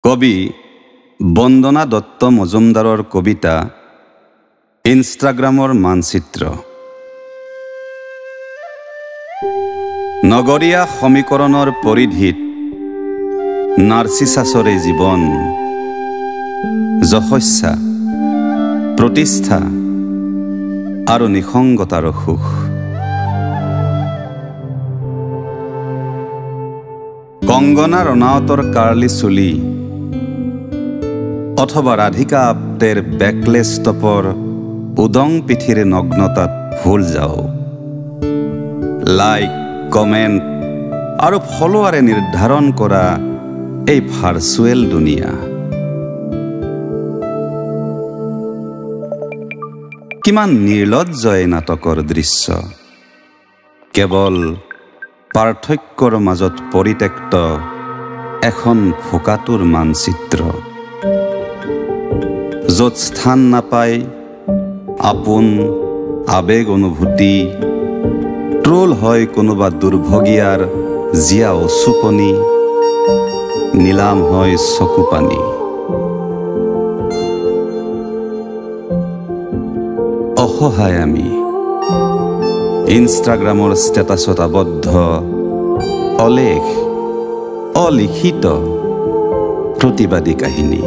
কবি বন্দনা দত্ত মজুমদাৰৰ কবিতা ইনষ্টাগ্ৰামৰ মানচিত্ৰ। নগৰীয়া সমীকৰণৰ পৰিধিত নাৰ্চিচাছৰে জীৱন, যশস্যা, প্ৰতিষ্ঠা আৰু নিসংগতাৰ সুখ। কংগনা ৰনাউতৰ কাৰ্লি চুলি অথবা ৰাধিকা আপ্তেৰ বেকলেছ টপৰ উদং পিঠিৰ নগ্নতাত ভুল যাওঁ। লাইক, কমেণ্ট আৰু ফলোৱাৰে নিৰ্ধাৰণ কৰা এই ভাৰ্চুৱেল দুনিয়া। কিমান নিৰ্লজ্জ এই নাটকৰ দৃশ্য, কেৱল পাৰ্থক্যৰ মাজত পৰিত্যক্ত এখন ভোকাতুৰ মানচিত্ৰ, য'ত স্থান নাপায় আপোন আৱেগ অনুভূতি, ট্ৰল হয় কোনোবা দুৰ্ভগীয়াৰ জীয়া অচুপনি, নিলাম হয় চকুপানী। অসহায় আমি ইনষ্টাগ্ৰামৰ ষ্টেটাছত আবদ্ধ অলেখ অলিখিত প্ৰতিবাদী কাহিনী।